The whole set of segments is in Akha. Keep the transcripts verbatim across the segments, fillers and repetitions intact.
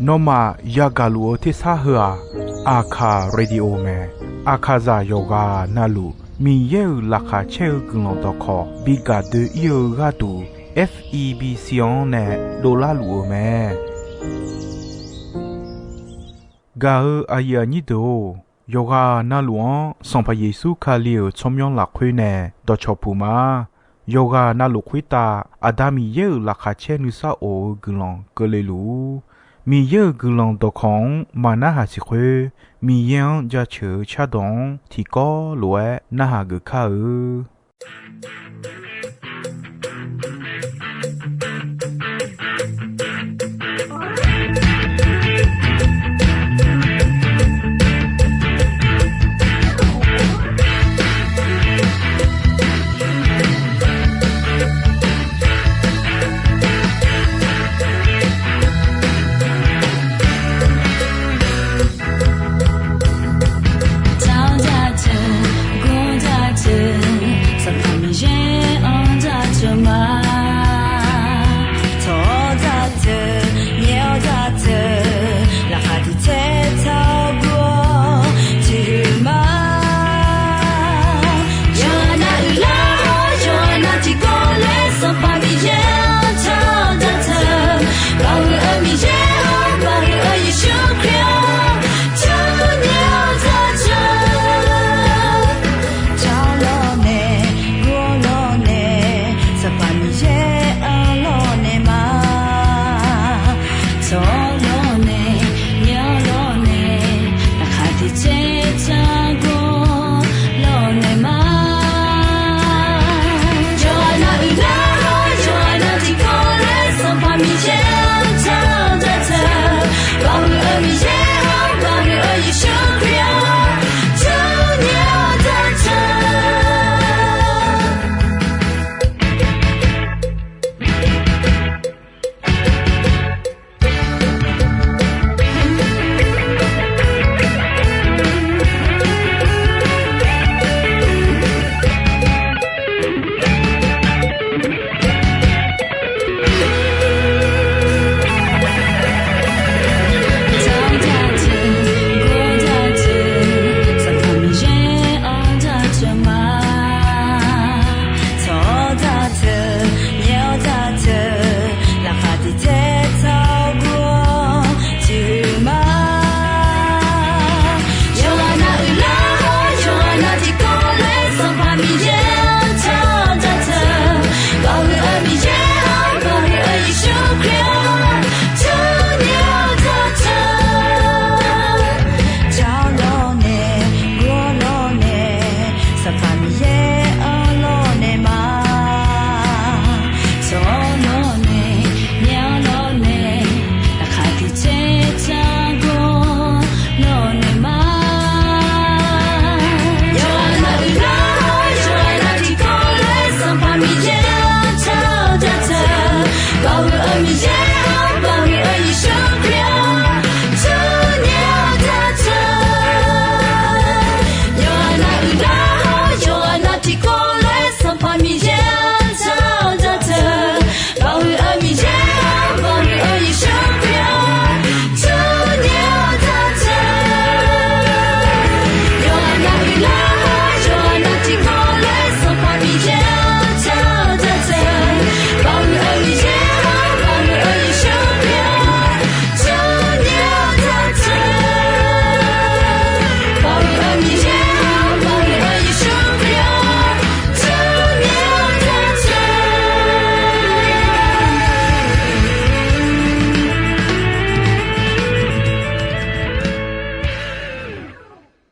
Nawmaf yagaq luf-eu tersar heu-aq, Aqkaq Radio mae. Aqkaqzaq yawqghaq navluf Miqyaer-euq laqkhaq caer-eu guiqlanq dawqkawq bi gaq doe-ir-eu gharduq, F E B C-anr nae dovlar luf-eu mae. Gaq-eu aqyuif aqnyir deuq-or, yawqghaq navluf-anr Sanqpaq Yeqsur Kali-euq tsawrmyanr lafkhoer nae dawqcawq puq ma. Yawqghaq navluf khoertav Aqda Miqyaer-euq laqkhaq caer nuisar of-eu guiqlanq keuvle luf-ur. Miqyaer-euq guiqlanq dawqkawq-anr maqnarhaq siq khoer, Miqyaer-anr jaceuq-eu cardawq-anr tiqkawv lof-aer narhaq geuf kar-eu.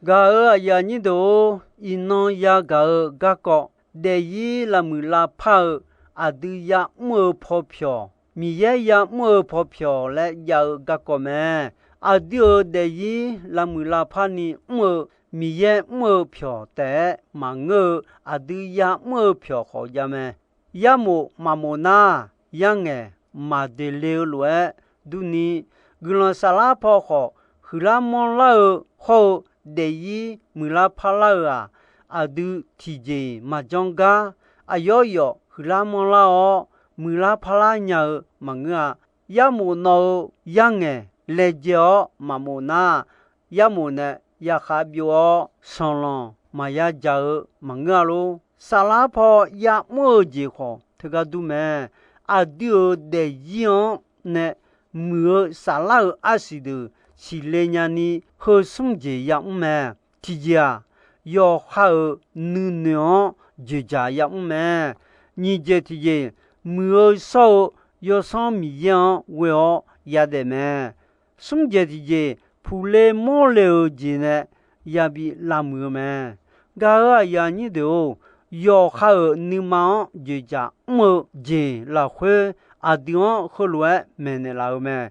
Gaq-euq aqyuif aqnyir deuq-or, iqnan yagaq-eu garkawv, daefzir lavmuiq lavpar-eu aqdui ya'mr-eu paw pyawq, Miqyaer ya'mr-eu paw pyawq laer jav-eu garkawv mae. Aqdui-euq daefzir lavmuiq lavpar ni mr-eu Miqyaer mr-eu pyawq taef-aer maqngeur-eu aqdui ya'mr-eu pyawq khawf jav mae. Yarmof maqmof nar, yarngaeq maqdoeq le-eu lof-aer durni, guiqlanq saflar paw khawf huiqlar manrlar-eu hawr-eu daefzir muiqlar parlar-eu-aq, aqdui tiqjeq-iq maqjanr gar aqyawf yawf huiqlar manrlar-awr, muiqlar parlar nya-eu maqngeur-a. Yarmof nawq-eu yarngaeq laejae-awr maqmof nar, yarmof nae yaqkhav byov-awr, sanqlanq maqya dzaq-eu maqngeur-a lor. Saflar paw yamr-eu jeq khawf teugar dur mae. Aqdui-euq daefzir-anr nae muiq-eu saflar-euq arsiq deuq siqle nyani heu smr jeq yamr mae. Tiqjeq-aq, yawqha-euq nuinoeq-anr dzoeqdzaq yamr mae. Nyiq jeq tiqjeq, muiq-eu shawr-eu Yawsanr Miqyaer-anr ghoe-awr yadaef mae. Smr jeq tiqjeq, puqle mawrle-euq jeq nae yabi lavmuiq-eu mae. Gaq-euq aqyuif aqnyir deuq-or, yawqha-euq nuima-anr dzoeqdzaq mr-eu jeq lafkhoer aqdui-anr heulof-aer maeqnaeq laf-eu mae.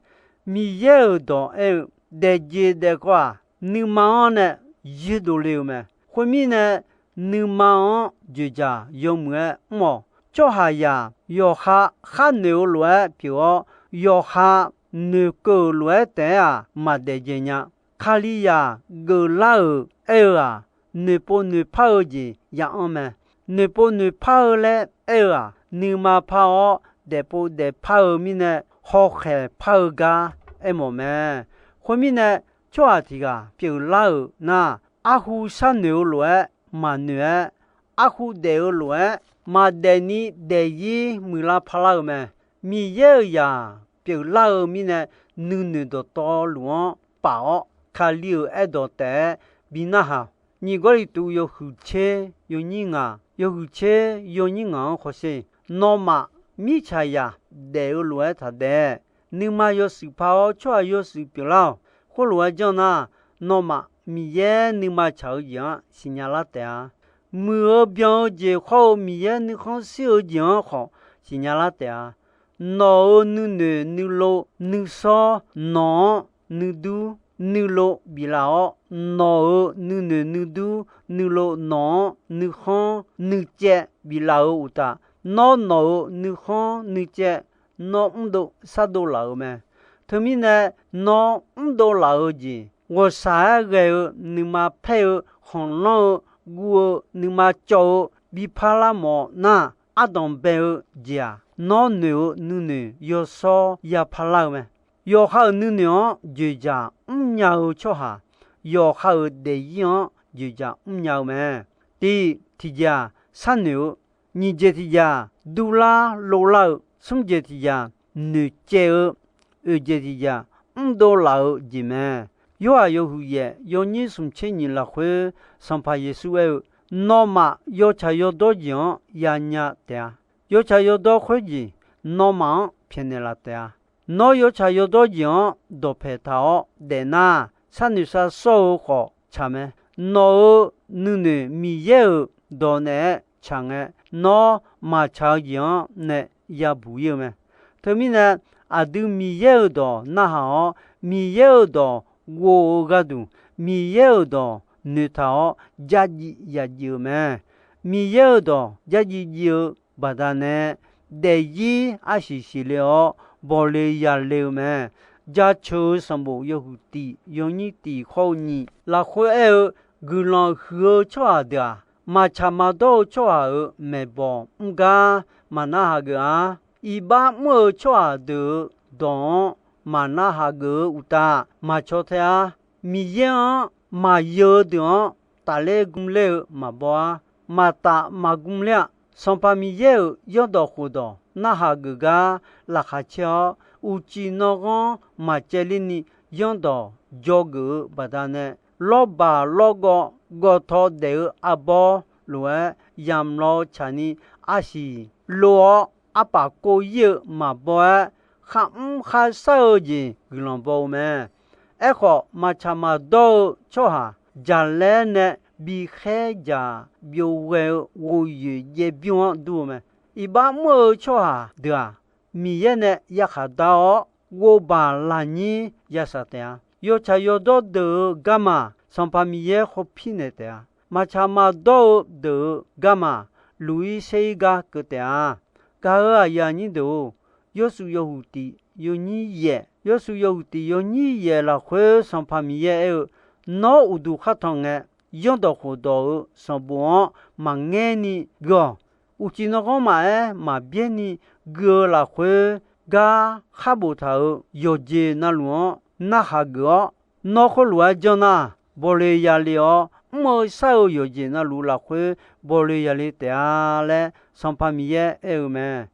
Miqyaer-euq dawq aer-eu, daefjeq daefkawv-aq, nuima-anr nae yoerdov le-eu mae. Khoermirnae, nuima-anr dzoeqdzaq yawmuiq-aer mr-awq. Tsawrhaqzaq yawqha khar noeq-eu lof-aer pyeuf-awr, yawqha noeqkeuv-euq lof-aer taef-aer-aq, maqdaef dzae nya. Kalizaq geuflar-euq aer-eu-aq, noeqpov noeqpar-eu jeq ya'anr mae. Noeqpov noeqpar-eu laer aer-eu-aq, nuima par-awr daefpov daefpar-eu mirnae, hawkhaeq par-eu gar aermawf mae. Khoermirnae, tsawrhaq tiq ghaq pyeuflar-euq nar, arhu sharnoeq-eu lof-aer maqnoeq-aer, arhu daef-eu lof-aer maqdaef ni daefzir muiqlar parlar-eu mae. Miqyaer-euq zaq pyeuflar-eu mirnae, nuinoeq dawqtawvluf-anr paf-awr, Kali-euq aerdawq taef-aer bi narhaq. Nyiq Gawrliqtu yawhuiq tser yawnyir ngaq, yawhuiq tser yawnyir ngaq-anr hawsher. Nawmaf mirtsaqzaq daef-eu lof-aer taqdaef. Nuima yawshuif par-awr tsawrhaq yawshuif pyeuflar-awq. Khoerlof-aer janr nar, nawmaf Miqyaer nuima tsaq-eu jeq-anr siqnya lar taef-a. Muiq-eu byan-eu jeq khawr-eu Miqyaer nuikhanr shir-eu jeq-anr khawf siqnya lar taef-a. Nawq-euq nuinoeq nuilov nuisawr nawq-anr nuidur nuilov biflaf-awr, nawq-euq nuinoeq nuidur nuilov nawq-anr nuikhanr nuicaev biflaf-euq uqtaf, nawr nawq-euq nuikhanr nuicaev nawr mrdov shardov laf-euq mae. Teumirnae, nawr mrdov laf-eu jeq, ghawqshaq-aer ghae-eu nuima paer-eu, khanqlanr-eu, guv-eu, nuima cawv-eu, bi parlar mawf nar, ardanq bae-eu jeq-aq, nawr noeq-eu nuinoeq yawshawr ya parlar-eu mae. Yawqha-euq nuinoeq-anr dzoeqdzaq mrnya-eu tsawrhaq, yawqha-euq daefzir-anr dzoeqdzaq mrnya-eu mae. Tiq, tiqjeq-aq, sharnoeq-eu, nyiq jeq tiqjeq-aq, durlar lovlar-eu, smr jeq tiqjeq-aq, noeqcaev-eu, oeq jeq tiqjeq-aq, mrdov laf-eu jeq mae. Yorhaq yawhuiq yaef yawnyir smq tser nyiq lafkhoer, Sanqpaq Yeqsur aer-eu, nawmaf yawtsaq yawdawr jeq-anr yanya taef-a. Yawtsaq yawdawr khoerjeq, nawmaf-anr pyaeqnaeq laf taef-a. Nawr yawtsaq yawdawr jeq-anr dawqpaeq taq-awr daefnar, sharnoeq sharshawr-eu khawf tsaq mae. Nawq-euq nuinoeq Miqyaer-euq dawq naeq-aer tsaq ngae, nawr maqtsaq-eu jeq-anr nae yabuq ir-eu mae. Teumirnae, aqdui Miqyaer-euq dawq narhaq-awr, Miqyaer-euq dawq ghof-eu gharduq, Miqyaer-euq dawq noeqtaq-awr, dzardziv yadzif-eu mae. Miqyaer-euq dawq dzardziv dziv-eu baqdanae, daefzir arsiq siqle-awr, bawle yale-eu mae. Jaceuq-eu sanqbof yawhuiq tiq yawnyir tiq khawr-eu nyiq lafkhoer aer-eu, guiqlanq huiq-eu tsawrhaq deuq-aq, maqtsaq maqdawr-eu tsawrhaq-euq maeqbawq mr gar maqnar hageuf-a. Iqbax mr-eu tsawrhaq deuq-euq dawq-anr maqnar hageuf-eu uqtaf, maqcaw tae-a. Miqyaer-anr maqyeu-eu deuq-anr tafler gmler-eu maqbaw-ar. Maqtaf maqgm ler-aq, Sanqpaq Miqyaer-euq yanrdawq khofdawq narhaq geuf gar laqkhaq caer-awr, uqcif nanrghanr maqcaevler ni yanrdawq dzawgeuf-eu baqdanae, lawrbaq lawrgawv gawvtaw daef-eu arbawr lof-aer yamq lawv tsaq ni arsiq lov-awr, arpaf kov ir-eu maqbaw-aer, kharmr kharshar-eu jeq guiqlanq baw-eu mae. Aerkhawf, maqtsaq maqdawr-eu tsawrhaq jaqlaer nae bi khaer dzaq byov ghae-eu ghovyoeq jaev bymr-anr dur-eu mae. Iqbax mr-eu tsawrhaq deuq-aq, Miqyaer nae yarkhaq dar-awr, ghovbaq lafnyir yashaq taef-a. Yawtsaq yawdawr deuq-euq garma, Sanqpaq Miqyaer khawpir naeq taef-a. Maqtsaq maqdawr-eu deuq-euq garma, luq-ir saer-ir gar keuv taef-a. Gaq-euq aqyuif aqnyir deuq-or, Yawrshuif yawhuiq tiq yawnyir yaef, Yawrshuif yawhuiq tiq yawnyir yaef lafkhoer Sanqpaq Miqyaer aer-eu, Nawr uqduq khar tanq ngae, yanrdawq khofdawq-euq sanqbof-anr maqngaer ni gui-awq. Uqcif nanrghanr maqaer maqbyaer ni gui-eu lafkhoer, gar khar boftaq-euq yawqjeq navluf-anr narhaq geuf-awr, nawr khoerlof-aer janr nar, bawle yale-awr, mr-eu shar-eu yawqjeq navluf lafkhoer bawle yale taef-a laer Sanqpaq Miqyaer aer-eu mae.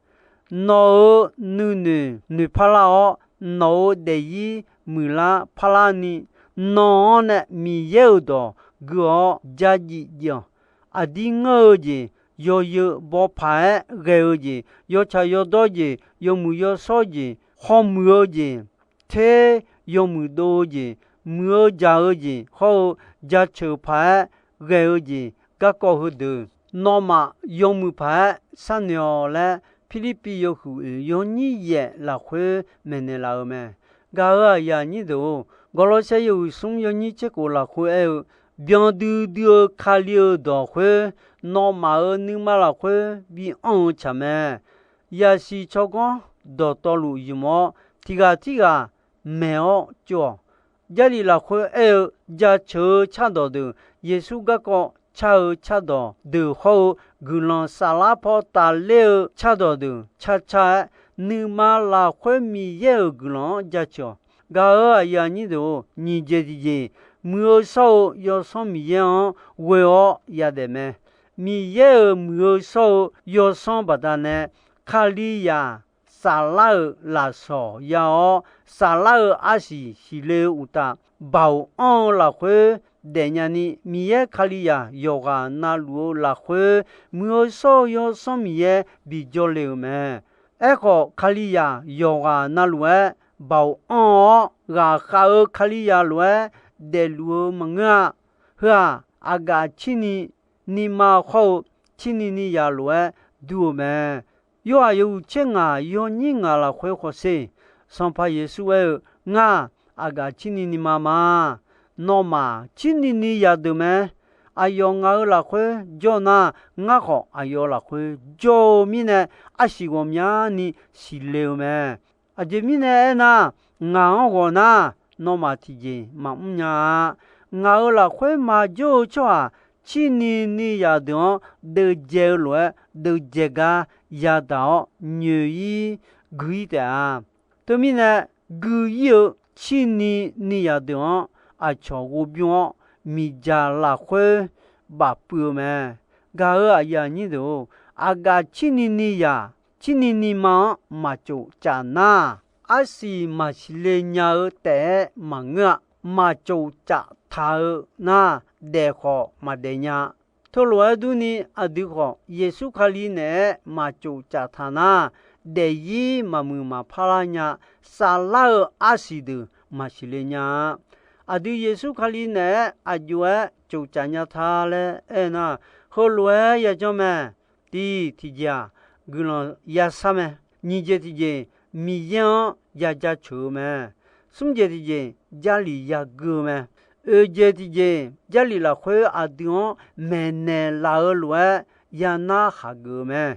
Nawq-euq nuinoeq noeqpar lar-awr, nawq-euq daefzir muiqlar parlar ni, nawq-anr nae Miqyaer-euq dawq gui-awr ja jif jif-awq. Aqdir ngeur-eu jeq, yawzeu bawpaq-aer ghae-eu jeq, yawtsaq yawdawr jeq, yawmuiq yawshawr jeq, hawmuiq-eu jeq, ter yawmuiq dov-eu jeq, muiq-eu jaq-eu jeq hawr-eu jaceuq paq-aer ghae-eu jeq garkawv heudeuq, nawmaf yawmuiq paq-aer sharnoeq-awq laer, Pirlirpiv yawhuiq oeq yawnyir yaef lafkhoer maeqnaeq laf-eu mae. Gaq-euq aqyuif aqnyir deuq-or, Gawrlawrsaer yawhuiq smr yawnyir tserkhof lafkhoer aer-eu, byan duidui-eu Kali-euq dawq khoer, nawmaf-euq nuima lafkhoer bi anr-eu tsaq mae. Yaqsiq tsawrganr dawqtawvluf ymq-awr, tiq ghaq tirghaq maeq-awr tsov-awq. Jarlif lafkhoer aer-eu jaceuq-eu cardawq deuq, Yeqsur garkawv car-eu cardawq deuq hawr-eu, guiqlanq saflar paw tafler-eu cardawq deuq carcar-aer, nuima lafkhoer Miqyaer-euq guiqlanq-anr jaceuq-awq. Gaq-euq aqyuif aqnyir deuq-or, nyiq jeq tiqjeq, muiq-eu shawr-eu Yawsanr Miqyaer-anr ghoe-awr yadaef mae. Miqyaer-euq muiq-eu shawr-eu Yawsanr baqdanae, Kalizaq saflar-euq lafsawq ya-awr, saflar-euq arsiq siqle-eu uqtaf, baoq anr-eu lafkhoer daefnya ni, Miqyaer Kalizaq yawqghaq navluf-eu lafkhoer, muiq-eu shawr-eu Yawsanr Miqyaer bijawr le-euq mae. Aerkhawf, Kalizaq yawqghaq navluf-aer baoq anr-awr, ghaqkhav-eu Kalizaq lof-aer daefluf-eu maqngeur-a. Heu-aq, aqgaf cirni nima hawr-eu cirni ni yaq lof-aer dur-eu mae. Yorhaq yawhuiq tser ngaq yawnyir ngaq lafkhoer khawf sher. Sanqpaq Yeqsur aer-eu, Ngar aqgaf cirni nima ma. Nawmaf cirni ni yaq deuq mae. Aqyawf ngaq-euq lafkhoer jawr nar, ngar khawf aqyawf lafkhoer jawr-eu mirnae, arsiq ghawqmyani siqle-eu mae. Aqjeq mirnae aernar, ngaq-anr ghawq nar, nawmaf tiqjeq maqmr nya-a. Ngaq-euq lafkhoer maqjawr-eu tsawrhaq, cirni ni yaq deuq-anr deuvjae-eu lof-aer, deuvjae gar yadaq-awr nyoeq-ir gui-ir taef-a. Teumirnae, gui-ir-eu cirni ni yaq deuq-anr aqcawq ghovbymr-awr, miqdzaq lafkhoer bafpuiv-eu mae. Gaq-euq aqyuif aqnyir deuq-or, aqgaf cirni ni yaq, cirni ni ma-anr maqtsof tsaf nar, arsiq maqsiq le nya-eu taef-aer maqngeur-a. Maqtsof tsaf taq-eu nar, daef khawf maqdaef nya. Teulof-aer durni, aqdui khawf Yeqsur Kali naeq-aer maqtsof tsaf taq nar, daefzir maqmuiq maqpar lar nya, saflar-eu arsiq deuq maqsiq le nya-a. Aqdui Yeqsur Kali naeq-aer aqjox-aer tsof tsaf nya ta laer aernar, heulof-aer yajanr mae. Tiq tiqjeq-aq, guiqlanq yashar mae. Nyiq jeq tiqjeq, Miqyaer-anr ya jaceuq-eu mae. Smr jeq tiqjeq, Jarlif yagui-eu mae. Oeq jeq tiqjeq, Jarlif lafkhoer aqdui-anr maeqnaeq laf-eu lof-aer yanar khaqgeuf-eu mae.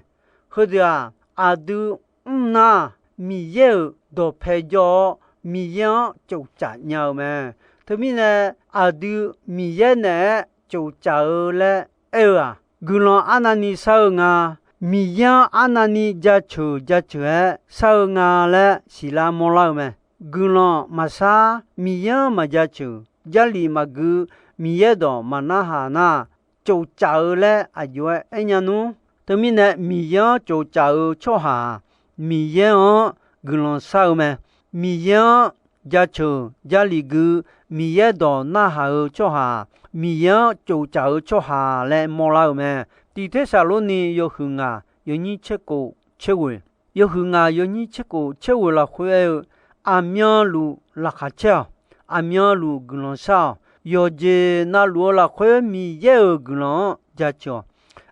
Heudeuq-aq, aqdui mr nar, Miqyaer-euq dawqpae jawr-awr, Miqyaer-anr tsof tsaf nya-eu mae. Teumirnae, aqdui Miqyaer naeq-aer tsof tsaf-eu laer aer-eu-aq, guiqlanq arnavni shar-eu nga. Miqyaer-anr arnavni jaceuq jaceuq-aer shar-eu nga laer siqlar mawrlar-eu mae. Guiqlanq maqshar, Miqyaer-anr maqjaceuq, Jarlif maqgui, Miqyaer dawq maqnarhaq nar, tsof tsaf-eu laer aqjox-aer aer nya nmr. Teumirnae, Miqyaer-anr tsof tsaf-eu tsawrhaq-aq, Miqyaer-anr guiqlanq shar-eu mae. Miqyaer-anr jaceuq Jarlif gui, Miqyaer dawq narhaq-eu tsawrhaq-aq, Miqyaer-anr tsof tsaf-eu tsawrhaq laer mawrlar-eu mae. Tiq Tersaqlorni yawhuiq ngaq yawnyir tserkhof tserghoeq, yawhuiq ngaq yawnyir tserkhof tserghoeq lafkhoer aer-eu, aqmyanluf laqkhaq caer-awq. Aqmyanluf guiqlanq shar-awq. Yawqjeq navluf-eu lafkhoer Miqyaer-euq guiqlanq-anr jaceuq-awq.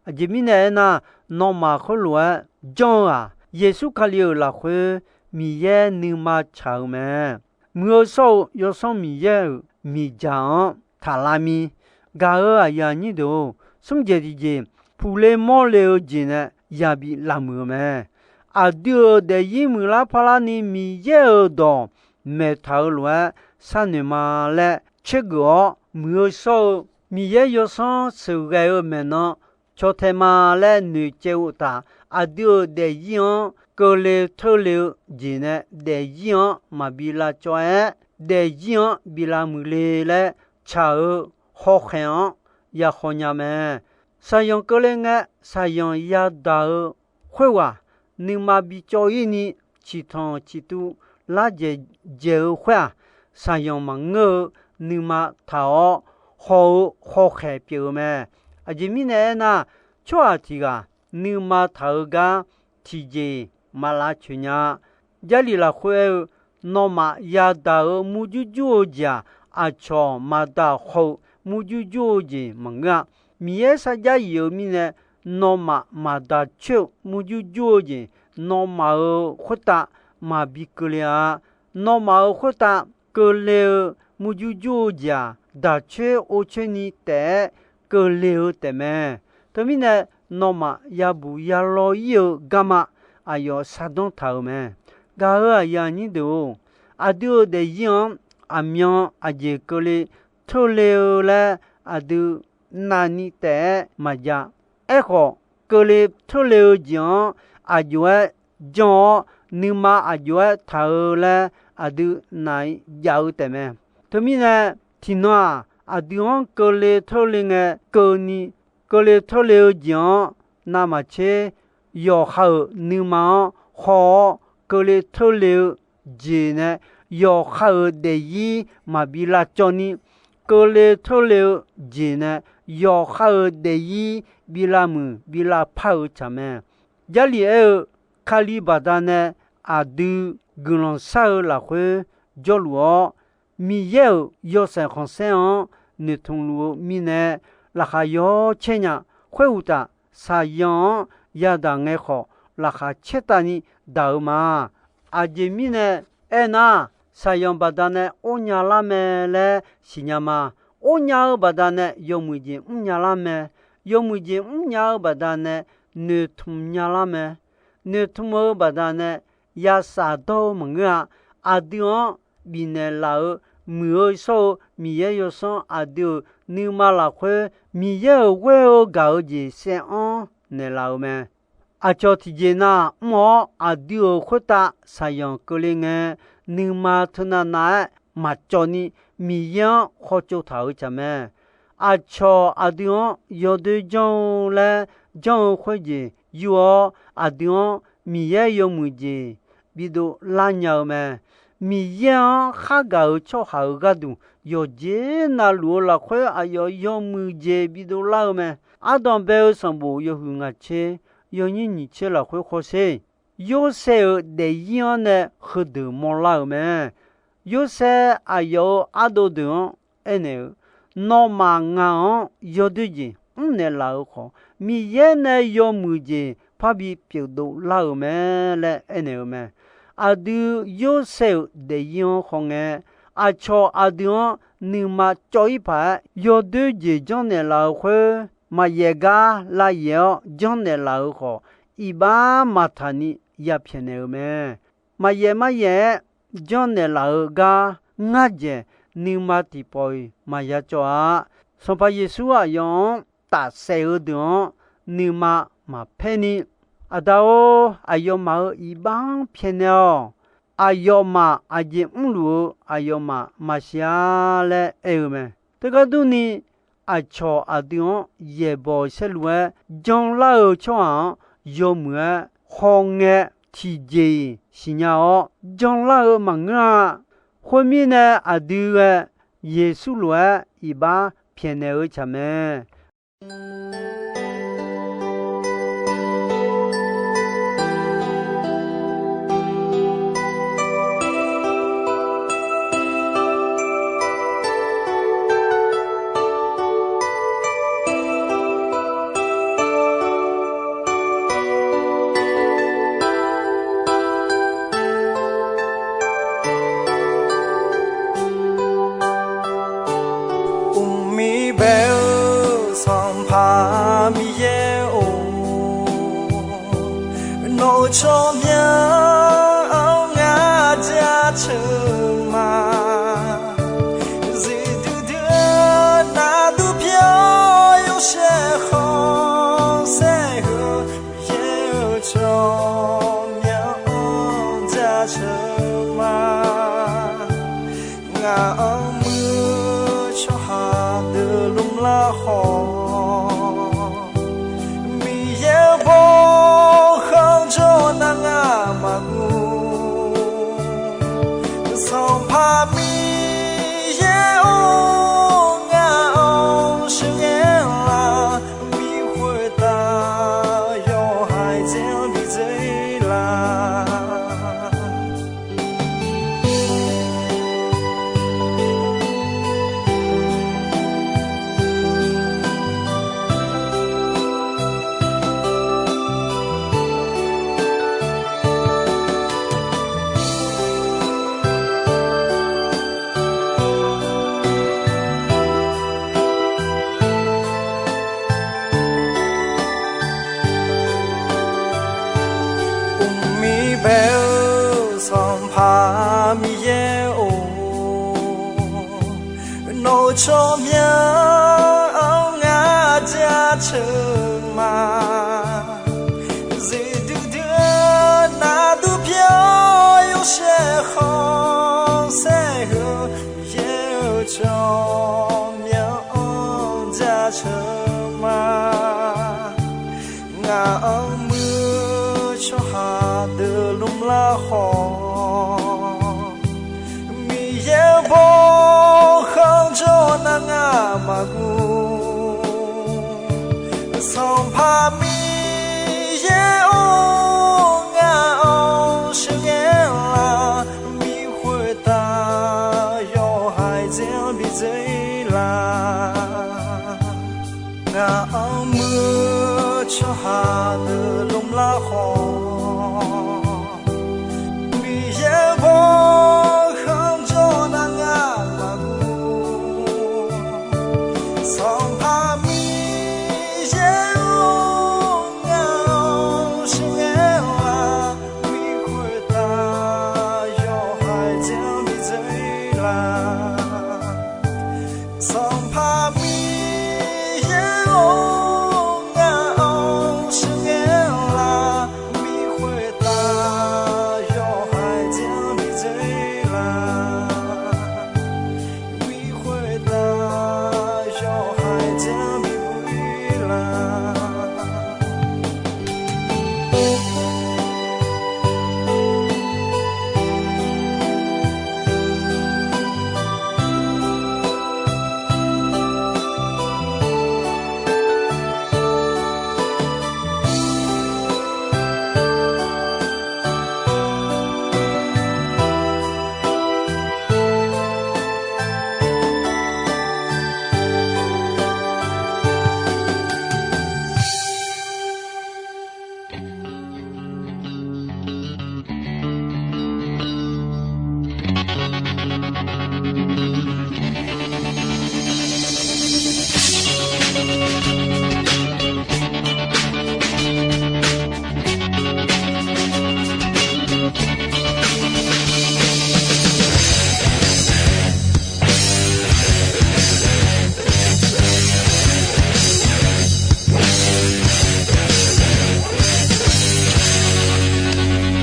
Aqjeq mirnae aernar, nawmaf khoerlof-aer janr-eu-aq, Yeqsur Kali-euq lafkhoer Miqyaer nuima tsaq-eu mae. Muiq-eu shawr-eu Yawsanr Miqyaer-euq miqdzaq-anr taqlavmir. Gaq-euq aqyuif aqnyir deuq-or, smr jeq tiqjeq, puqle mawrle-eu jeq nae yabi lavmuiq-eu mae. Aqdui-euq daefzir muiqlar parlar ni Miqyaer-euq dawq maeqtaq-eu lof-aer sharnoeq ma laer caergeuf-awr, muiq-eu shawr-eu Miqyaer Yawsanr sheuqghae-eu maeqnan caw tae ma laer noeqcaev-eu uqtaf, aqdui-euq daefzir-anr keuvle teurle-eu jeq nae daefzir-anr maqbi lavcawv-aer, daefzir-anr bi lavmuiq le laer tsaq-eu hawkhaeq-anr ya haw nya mae. Shaqzanq keuvle ngae, shaqzanq yadaq-eu khoerghaq nuima bicawv-ir ni ciqtanq ciqtuv lardzaeq dzaeq-eu khoer-aq, shaqzanq maqngeur-eu nuima taq-awr haw-eu hawkhaeq pyeuf-eu mae. Aqjeq mirnae aernar, tsawrhaq tiq ghaq nuima taq-eu gar tiqjeq-iq maq lavcoeq nya-a. Jarlif lafkhoer aer-eu, nawmaf yadaq-euq murjur jur-eu jeq-aq, aqcawq maqdaq haw-eu murjur jur-eu jeq maqngeur-a. Miqyaer sarjax yif-eu mirnae, nawmaf maqdaq coer-eu murjur jur-eu jeq, nawmaf-euq khoertav maqbi keuvle-a. Nawmaf-euq khoertav keuvle-eu murjur jur-eu jeq-aq, daq coer or coer ni taef-aer keuvle-eu taefmae. Teumirnae, nawmaf yabuq yalaw-ir-eu garma aqyawf shardanr taq-euq mae. Gaq-euq aqyuif aqnyir deuq-or, aqdui-euq daefzir-anr aqmyan aqjeq keuvle teurle-eu laer aqdui navni taef-aer maqjav. Aerkhawf, keuvle teurle-eu jeq-anr aqjox-aer janr-awr, nuima aqjox-aer taq-eu laer aqdui naq-i jav-eu taefmae. Teumirnae, tiqnan-aq, aqdui-anr keuvle teurle ngae keuvni, keuvle teurle-eu jeq-anr navmaqtser yawqha-euq nuima-anr haw-awr, keuvle teurle-eu jeq nae yawqha-euq daefzir maqbi lavcawv ni, keuvle teurle-eu jeq nae yawqha-euq daefzir bi lavmuiq bi lavpar-eu tsaq mae. Jarlif aer-eu, Kali baqdanae aqdui guiqlanq shar-eu lafkhoer jawrluf-awr, Miqyaer-euq yawshaef khanqsaer-anr noeqtmq luf-eu mirnae, laqkhaq yawcaer nya. Khoeruqtaf, shaqzanq-anr yadaq ngae khawf, laqkhaq caer tavni daq-eu ma. Aqjeq mirnae aernar, shaqzanq baqdanae or nya lar mae laer siqnya ma. Or nya-eu baqdanae yawmuiq jeq mr nya lar mae. Yawmuiq jeq mr nya-eu baqdanae noeqtmq nya lar mae. Noeqtmq-eu baqdanae yashaf dawr-eu maqngeur-a. Aqdui-anr bifnaeq laf-eu, muiq-eu shawr-eu Miqyaer yawsanr aqdui-euq nuima lafkhoer Miqyaer-euq ghoer-eu gaq-eu jeq saev-anr naeqlaf-euq mae. Aqcawq tiqjeq nav mr-awr aqdui-euq khoertav shaqzanq keuvle ngae, nuima teunav nav-aer maqcawv ni Miqyaer-anr khawtsov taq-eu tsaq mae. Aqcawq aqdui-anr yawdoer janr-eu laer janr-eu khoerjeq yur-awr, aqdui-anr Miqyaer yawmuiq jeq bidov lar nya-eu mae. Miqyaer-anr khargaq-euq tsawrhaq-euq gharduq yawqjeq navluf-eu lafkhoer aqyawf yawmuiq jeq bidov lar-eu mae. Ardanq bae-eu sanqbof yawhuiq ngaq tser yawnyir nyiq tser lafkhoer khawsher, Yorsaev-euq daefzir-anr nae heudeuq mawrlar-euq mae. Yorsaev aqyawf-euq ardov deuq-anr aernaeq-eu, Nawmaf ngaq-anr yawdoer jeq mrnaeq laf-eu khawf, Miqyaer nae yawmuiq jeq parbi pyeufdov lar-euq mae laer aernaeq-eu mae. Aqdui Yorsaev-euq daefzir-anr khawngae, aqcawq aqdui-anr nuima cawv-ir paq-aer yawdoer jeq janrnaeq laf-eu khoer, maqyaef gar lavyaef-awr janrnaeq laf-eu khawf, iqbax maqtaq ni yapyaeq naeq-eu mae. Maqyaef maryaef-aer janrnaeq laf-eu gar ngar dzaeq nuima tiqpawf-iq maqya cawv-a. Sanqpaq Yeqsur aqyawf-anr tafsaef-eu deuq-anr nuima maqpaer ni, Aqda-or, aqyawfmaf-euq iqbax-anr pyaeqnaeq-awq. Aqyawfmaf aqjeq mrluf-eu aqyawfmaf maqsiq-a laer aer-eu mae. Teugar durni, aqcawq aqdui-anr yaeqbawq saerlu-aer janlar-eu tsawrhaq-anr yawmuiq-aer khawngae, tiqjeq-iq siqnya-awr janlar-eu maqngeur-a. Khoermirnae, aqdui ghae Yeqsur lof-aer iqbax pyaeqnaeq-eu tsaq mae. Mqmir bae-eu Sanqpaq Ngaq-anr muir-eu tsawrhaq deuq lmrlar khawf, Miqyaer-euq bawkhanr jawr nar ngar maqguv. Sanqpaq Miqyaer-or, ngaq-anr sheuqghae la, bi khoertav yawhaiq dzaer-anr bi dzoer la. Uqmir bae-eu Sanqpaq Miqyaer-or, nawq-euq tsawrmyanr-anr ngar jaceuq ma. Zeqdui dui-eu nar dur pyeuf-awr yawshaef khanqsaer heu, Miqyaer-euq tsawrmyanr-anr jaceuq ma. Ngaq-anr muir-eu tsawrhaq deuq lmrlar khawf, Miqyaer-euq bawkhanr jawr nar ngar maqguv. Sanqpaq Miqyaer-or, ngaq-anr sheuqghae la, bi khoertav yawhaiq dzaer-anr bi dzoer la. Ngaq-anr muir-eu tsawrhaq deuq lmrlar khawf, Miqyaer-euq bawkhanr jawr nar ngar maqguv. Sanqpaq Miqyaer-or, ngaq-anr sheuqghae la, bi khoertav yawhaiq dzaer-anr bi dzoer la. Sanqpaq Miqyaer-or, ngaq-anr sheuqghae la, bi khoertav yawhaiq dzaer-anr bi dzoer la. Bi khoertav yawhaiq dzaer-anr bi dzoer la.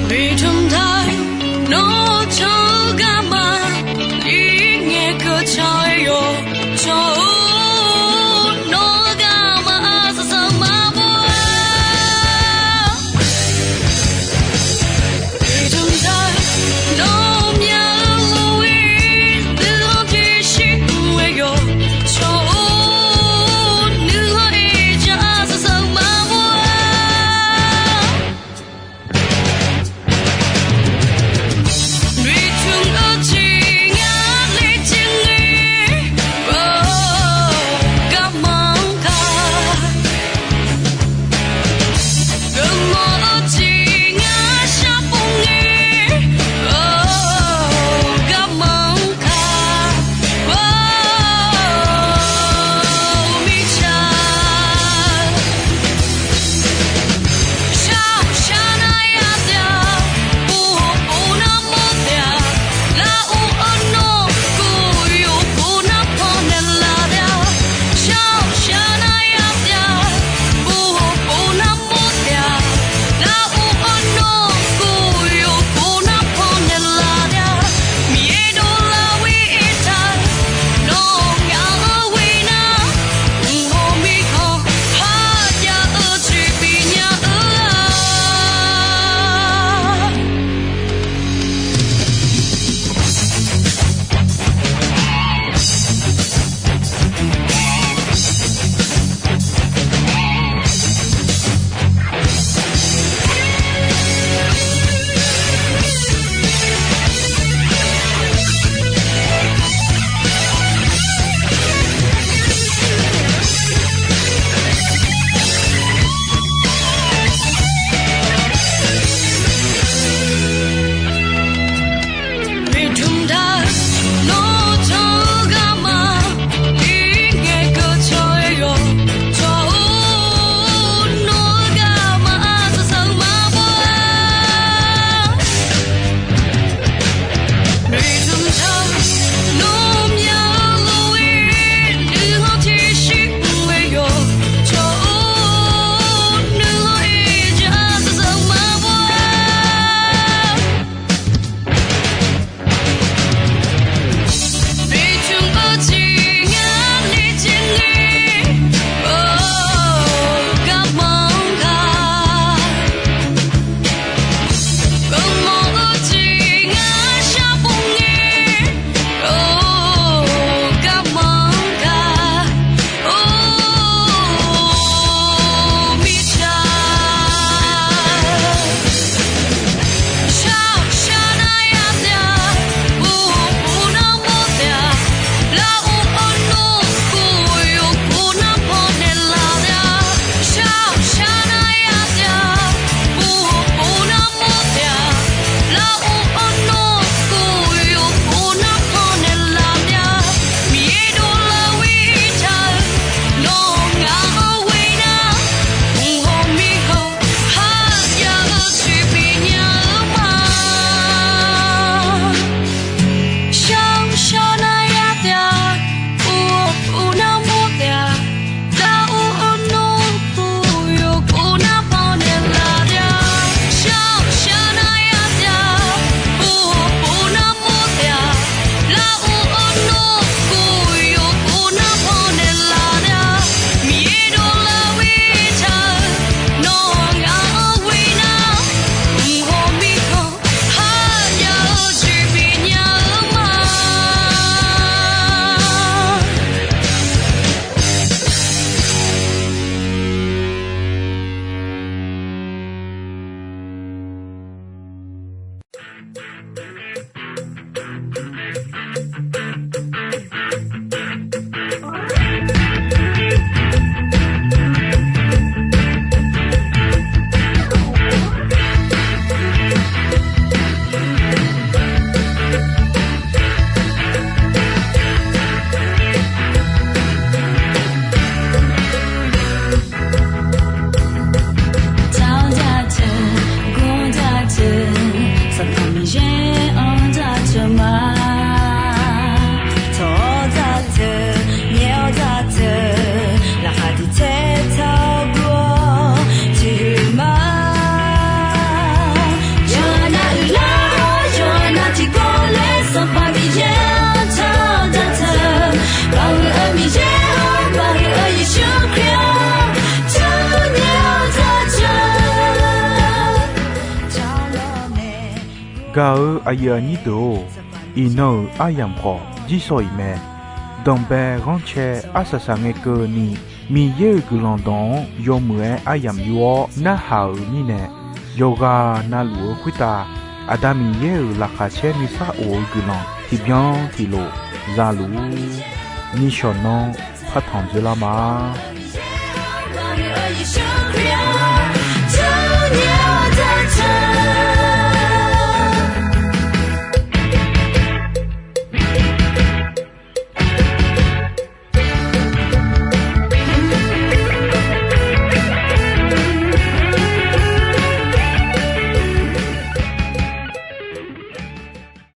Biqtmq taq-eu nawr-eu tsawrhaq-eu garma, irngae keuv taq-eu yawqtsawq-or, nawr-eu garma aqsaq saq maqbaw-a. Biqtmq taq-eu nawr-eu myaq-eu lof-ir nuihanr tiqshir mr-eu yawqtsawq-or, nuihanr irjaq aqsaq saq maqbaw-a. Biqtmq-eu tiq ngar le tiq ngae, Gaq-eu aqyuif aqnyir deuq-or, iqnan-euq aryamq khawf jirsawq iq mae. Danqbae ghanrcae arsaq saq ngae keuvni, Miqyaer-euq guiqlanq dawq-anr yawmuiq-aer aryamq yur-awr narhaq-euq mirnae, yawqghaq navluf-eu khoertav Aqda Miqyaer-euq laqkhaq caer nuisar of-eu guiqlanq tiqbyan tiqlof za luf-ur. Nishawq nanr partanq dzoerlar ma.